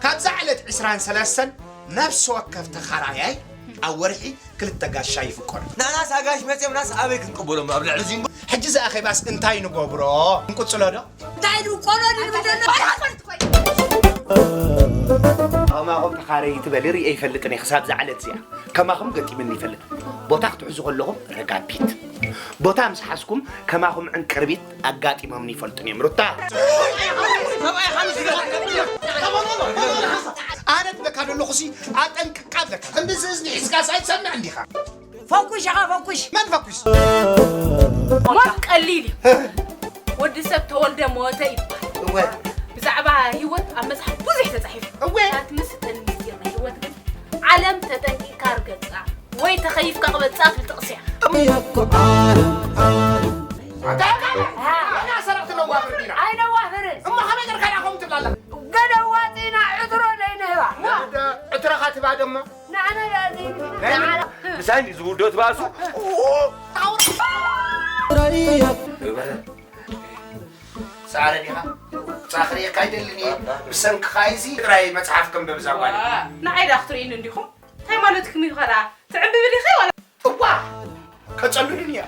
ካብዛ ዕለት ዕስራን ሰለስተን ነፍሲ ወከፍ ተኻራያይ ኣብ ወርሒ ክልተ ጋሻ ይፍቀዶ። ናናስ ኣጋሽ መፅኦም ናስ ኣበይ ክንቅበሎም ኣብ ልዕሊ ዚንጎ? ሕጂ እዚ ኣኼባስ እንታይ ንገብሮ? ንቅጽሎ ዶ? እንታይ ድዩ ቆሎ ድዩ ደሎ? ከማኹም ተኻረይቲ በሊ ርእየ ይፈልጥን እየ ክሳብ ዝዓለት እዚኣ። ከማኹም ገጢምኒ ይፈልጥ። ቦታ ክትሕዙ ከለኹም ረጋቢት። ቦታ ምስ ሓዝኩም ከማኹም ዕንቅርቢት ኣጋጢሞምኒ ይፈልጡን እዮም። ሩታ። ኣነ ድብለካ ዘለኹ ሲ ኣጠንቅቃ ብለካ። ክንዲ ዝእዝኒ ሒዝካስ ኣይትሰምዕን ዲኻ? ፈኩሽ ኢኻ፣ ፈኩሽ። መን ፈኩሽ? ሞት ቀሊል እዩ። ወዲ ሰብ ተወልደ ሞተ ይበሃል። እወ። ብዛዕባ ህይወት ኣብ መጽሓፍ ብዙሕ ተጻሒፉ። እወ። ናትኒ ስጠኒ ምስጢር ናይ ህይወት ግን ዓለም ተጠንቂቕካ ርገጻ ወይ ተኸይፍካ ቅበጻ ትብል ጥቕሲ እያ። ኣታ፣ ኣታ፣ ኣታ፣ ኣና ሰረቕቲ ነዋፍር ዲና። ኣይነዋፍርን። እሞ ከመይ ጌርካ ኢኻ ከምኡ ትብላ ኣለኻ? ገለ ዋጢና ዕትሮ ዘይንህባ። ዕትሮኻ ትህባ ደሞ? ንዓና ደኣ ዘይንህባ። ናይ መን? ንዓና። ምሳይ ዝውዶ ትባሱ። ሳዕረ ዲኻ? ጻኽሪ የካ ኣይደልን እየ። ብሰንክኻ እዚ ጥራይ መጽሓፍ ከንብብ እዛ ጓል። ንዓይ ደኣ ክትርእይኒ እንዲኹም? እንታይ ማለትኩም እዩ ኸኣ? ትዕምብቢ ዲኺ ዋላ? እዋ! ከጸሉሉን እያ።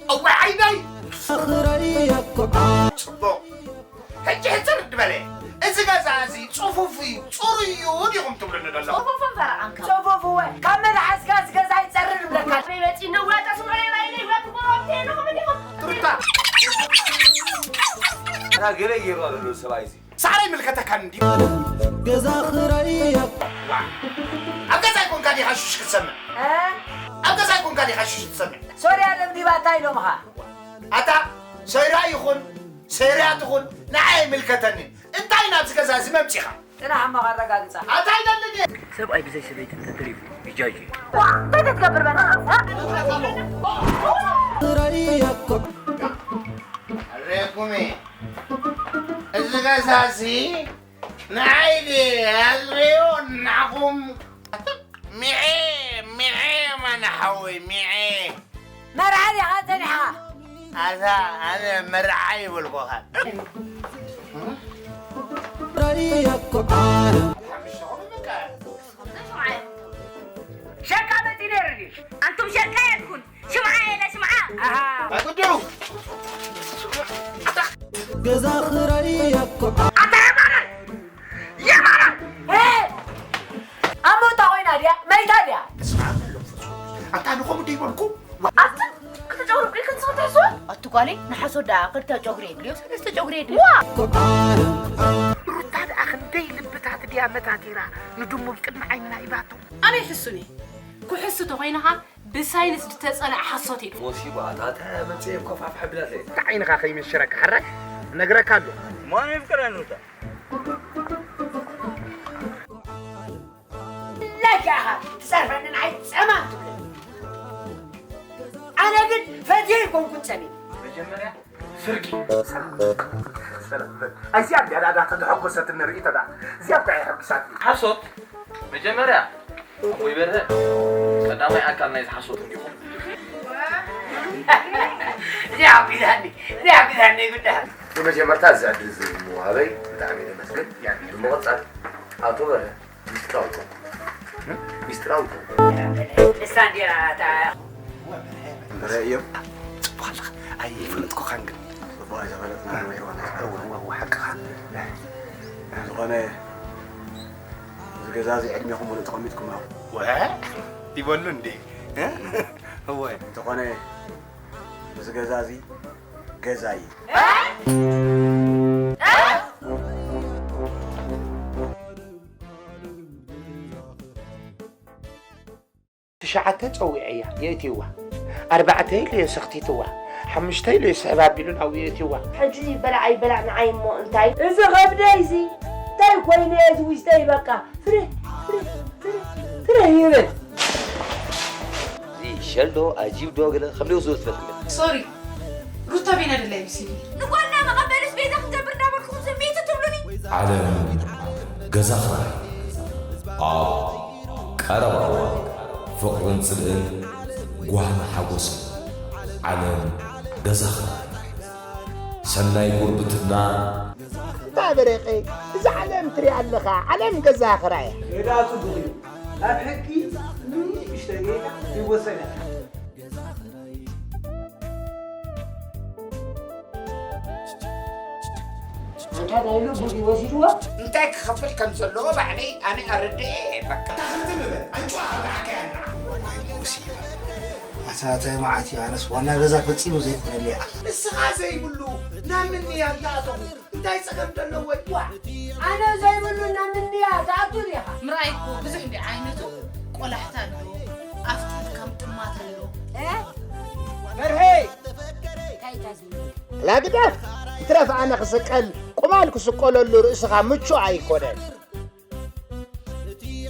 እዋ ዓይነይ! ጽቡቕ። ሕጂ ሕጽር ድበለ። እዚ ገዛ እዚ ጽፉፍ እዩ፣ ጽሩይ እዩ ዲኹም ትብሉኒ ዘለኹም? ጽፉፍን ፈረቓንካ። ጽፉፍ እወ። ካብ መልሓስካ እዚ ገዛ ይጸርር እብለካ። ኣበይ መጺኡ ነዋጣ ስምዑ የባይነ ይዋት ጎሮምቴ ኢኹም እንዲኹም? ትርታ። ኣታ ገለ ገይሩ ኣሎ ሰብኣይ እዚ። ሳዕረ ይምልከተካን እንዲ። ገዛ ክራይ እያ። ዋ። ኣብ ገዛ ኣይኮንካ ዲኻ ሽሽ ክትሰምዕ? እ? ኣብ ገዛ ኣይኮንካ ዲኻ ሽሽ ክትሰምዕ? ሶርያ ደብዲባታ ኢሎምኻ። ኣታ ሰይራ ይኹን ሰይርያ ትኹን ንዓይ ኣይምልከተንን። እንታይ ናብዚ ገዛ እዚ መምጺኻ? ጽናሕ እሞ ከረጋግጻ። ኣታ ኣይደልን እየ። ሰብኣይ ብዘይ ሰበይቲ እንተተሪፉ ይጃጅ እዩ። ዋ፣ እንታይ ትገብር በላ? ክራይ እያ እኮ። ኣሬኩሜ፣ እዚ ገዛ እዚ ንዓይ ድየ ኣዝረዮ ንዓኹም? ሚዔ፣ ሚዔ፣ ማን ሓወይ፣ ሚዔ። መርዓ ዲኻ ጸኒሕኻ? ኣታ፣ ኣነ መርዓ ይበልኩኻ። ሸቃ መጺ ነይሩ ድዩ? ኣንቱም ሸቃ የልኩን። ሽምዓ የለ ሽምዓ። ኣሃ። ኣይ ጉዱ። ገዛ ኽራይ እኮ። ኣታ የማነ! የማነ! እ! ኣብ ሞታ ኮይና ድያ? መይታ ድያ? ኣታ ንኸምኡ ደይበልኩ። ኣታ ክትጨውሩ ኢልክን ሰው ተሕስዋ? ኣቲ ጓለይ ንሓሶት ደኣ ክልተ ጨጉሪ የድልዮ፣ ሰለስተ ጨጉሪ የድልዮ። ዋ! ሩታ ደኣ ክንደይ ልብታት ድያ መታቲራ ንድሙ ኣብ ቅድሚ ዓይንና ሂባቶ። ኣነ ይሕሱን እየ። ክሕሱ ተኾይንኻ ብሳይንስ ዝተጸንዐ ሓሶት እዩ። ሞሲባ፣ ኣታ፣ ኣታ፣ መምጽኤ ኮፍ ኣፍ ሓቢላትለይ። እንታይ ዓይንኻ ከይመሽረካ፣ ሕራይ? እነግረካ ኣለኹ። ማን የፍቅረን ሩታ? ላይክ ኢኻ ትጸርፈኒ፣ ንዓይ ጸማም ትብለኒ። ኣነ ግን ፈትየ ኣይኮንኩን ጸሚም። መጀመርያ ስርቂ። ሰላም፣ ሰላም። እዚኣ እንድያ ደኣ ተተሐጎሰትኒ ርእይቶ ደኣ። እዚኣ እኳ እያ የሐጉሳትኒ። ሓሶት። መጀመርያ፣ እሞ ይበርሀ፣ ቀዳማይ ኣካል ናይዚ ሓሶት እንዲኹም። እዚኣ ሓጒሳትኒ፣ እዚኣ ሓጒሳትኒ ይጉዳሃ። ብመጀመርታ፣ እዚ ዕድል እዚ ምውሃበይ ብጣዕሚ እየ ዘመስግን። ብምቕጻል፣ ኣቶ በርሀ፣ ሚስጥራዊ እኮ። ሚስጥራዊ እኮ። እሳ እንድያ እታ በርሀ እዮም። ጽቡቕ ኣለኻ። ኣይፈለጥኩኻን ግን። ጽቡቕ ኣይተፈለጥና ወይ ሮና። እወ፣ እወ፣ እወ፣ ሓቅኻ። ዝኾነ፣ እዚ ገዛ እዚ ዕድሜኹም ሙሉእ ተቐሚጥኩም ኢኹም። ወ-፣ ይበሉ እንዴ? እ? እወ። እንተኾነ፣ እዚ ገዛ እዚ ገዛይ። ትሽዓተ ጸዊዐያ የእትይዋ። ኣርባዕተ ኢሉ የሰኽቲትዋ። ሓሙሽተ ኢሉ ይስሕብ ኣቢሉ ናብኡ የእትይዋ። ሕጂ ይበላዕ ኣይበላዕ ንዓይ እሞ እንታይ? እዚ ከብደይ እዚ እንታይ ኮይኑ እየ እዚ ውሽጠይ በቃ ፍረ፣ ፍረ፣ ፍረ፣ ፍረ ይብል። እዚ ሸልዶ፣ ኣጂብዶ ገለ ከምኡ ዝብል ትፈልጥ። ሶሪ፣ ሩታ ቤና ደላይ ምስሊ። ንጓልና መቐበልስ ቤዛ ክንገብር እንዳበልኩኹም ስምዒት ትብሉኒ? ዓለም ገዛ ኽራይ። ኣብ ቀረባ እዋን ፍቕርን ጽልእን ጓህን ሓጎስን። ዓለም ገዛ ኽራይ፣ ሰናይ ጉርብትና። እንታ በረቐይ፣ እዛ ዓለም ትሪኣ ኣለኻ፣ ዓለም ገዛ ኽራይ። ሜዳቱ ብኽዩ ኣብ ሕጊ ንእሽተይ ጌጋ ይወሰን እያ። ኣንታ ናይ ልቡ ድዩ ወሲድዎ? እንታይ ክኸፍል ከም ዘለዎ ባዕለይ ኣነ ኣረድኤ በቃ። ታኽልቲ ምበል ኣንጭዋ ኣብርዓካያና ኣታ እንታይ መዓት እዩ ኣነስ ዋና ገዛ ፈጺሙ ዘይኮነለይ። ንስኻ ዘይብሉ ናብ ምንያት ተኣተኹ እንታይ ጸገም ደለዎ ይዋ ኣነ ዘይብሉ ናብ ምንያ ትኣቱ ዲኻ? ምርኣይ እኮ ብዙሕ እንዲ ዓይነቱ ቆላሕታ ኣሎ፣ ኣፍጢጥካ ምጥማት ኣሎ። እ? መርሄይ እንታይ እዩ ዝብል? ላግዳፍ ይትረፍ ኣነ ክስቀል ቁማል ክስቀለሉ ርእስኻ ምቹእ ኣይኮነን።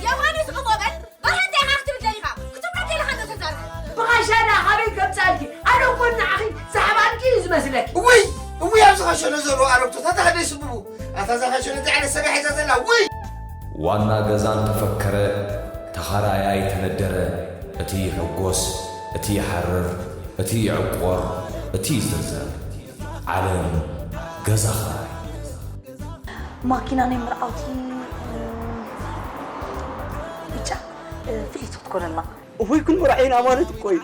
የማኒ ዝቕቦ በል በርሀ እንታይ ኢኻ ክትብል ደሊኻ ክትብሎ ደሊኻ ዶ ተዛርብ ብቓሻና ካበይ ከምጻልኪ ኣነ እኮ ንዓኺ ዛዕባልኪ እዩ ዝመስለኪ እውይ እውይ ኣብዚ ኻሸሎ ዘሎ ኣረግቶታት ኣኸደ ይስብቡ ኣታ እዛ ኻሸሎ እንታይ ዓይነት ሰብ እያ ሒዛ ዘላ ውይ ዋና ገዛ እንተፈከረ ተኻራያይ ተነደረ እቲ ይሕጎስ እቲ ይሓርር እቲ ይዕቆር እቲ ይዝርዘር ዓለም ገዛ ኽራይ ማኪና ናይ መርዓውቲ ብጫ ፍልይቲ ክትኮነልና እውይ ክንምርዖ ኢና ማለት እኮ እዩ።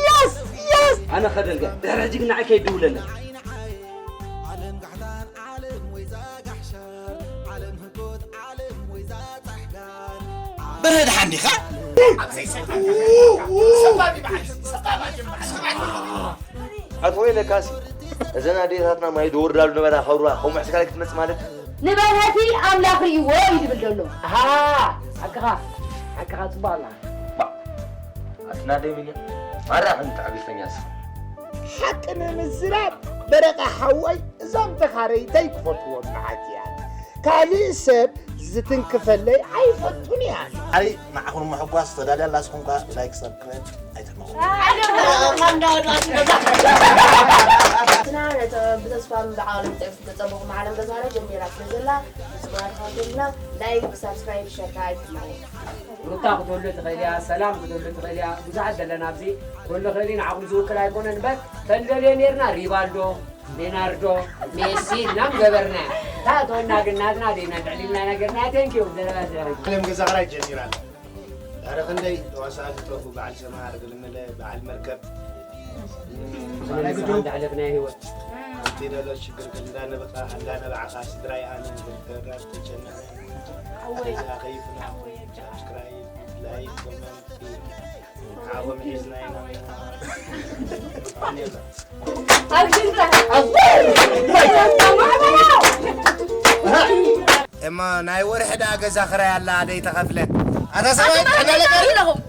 የስ የስ ኣነ ከደልጋ ድሕሪ ሕጂ ግን ንዓይ ከይድውለለይ በረድ ሓንዲኻ ኣትወይ ለካሲ እዘን ኣዴታትና ማይ ደወርዳሉ ነበራ ከብሩራ ከምኡ ሕስካ ክትመጽእ ማለት ንበረቲ ኣምላኽ ርእይዎ እዩ ዝብል ዘሎ። ኣሃ ሓቅኻ ሓቅኻ ጽቡቕ ኣላ ኣትና ደሚኛ ማራ ከም ትዕግስተኛ ስ ሓቂ ንምዝራብ በረቐ ሓወይ እዞም ተኻረይተይ ክፈትዎም መዓት እያ። ካልእ ሰብ ዝትንክፈለይ ኣይፈቱን እያ። ኣይ ንዓኹም ምሕጓስ ተዳልያ ኣላስኹም ከ ላይክ ሰብስክራይብ ኣይትሕመቑ። ብተስፋ ብዓለም ጥዕፍቲ ተጸበኹም ዓለም ገዛና ጀሚራ ስለ ዘላ ብዝማርካ ዘለና ላይክ ሳብስክራይብ ሸርካ ኣይትሕመቑ። ሩታ ክትወልድ ትኽእል እያ፣ ሰላም ክትወልድ ትኽእል እያ። ብዙሓት ዘለና ኣብዚ ክወልድ ክእል እዩ፣ ንዓኹም ዝውክል ኣይኮነን እምበር ተንደልዮ ኔርና ሪቫልዶ፣ ሌናርዶ፣ ሜሲ ኢልና ምገበርና። ታእተወና ግን ናትና ዴና እንድዕሊልና ነገርና። ቴንኪዩ ዘረባ ዘረባ ዓለም ገዛ ኽራይ ጀሚራ ኣላ። ዳረ ክንደይ ተዋሳእቲ ጠፉ፣ በዓል ሰማር፣ ግልምለ፣ በዓል መርከብ። ናይ ግድሩ እንዳሕለፍና ህይወት እቲ ደሎ ሽግር እንዳነበኻ እንዳነባዕኻ ስድራይ ኣነ ዝርከብና ዝተጨነቐ ሓወይ ከይፍና ሳብስክራይብ ላይክ ኮመንት ንዓኹም ሒዝና ኢና። እሞ ናይ ወርሒ ደኣ ገዛ ኽራይ ኣላ ደይተኸፍለት ኣታ ሰብኣይ ዕዳለ ቀሪ ኣለኹም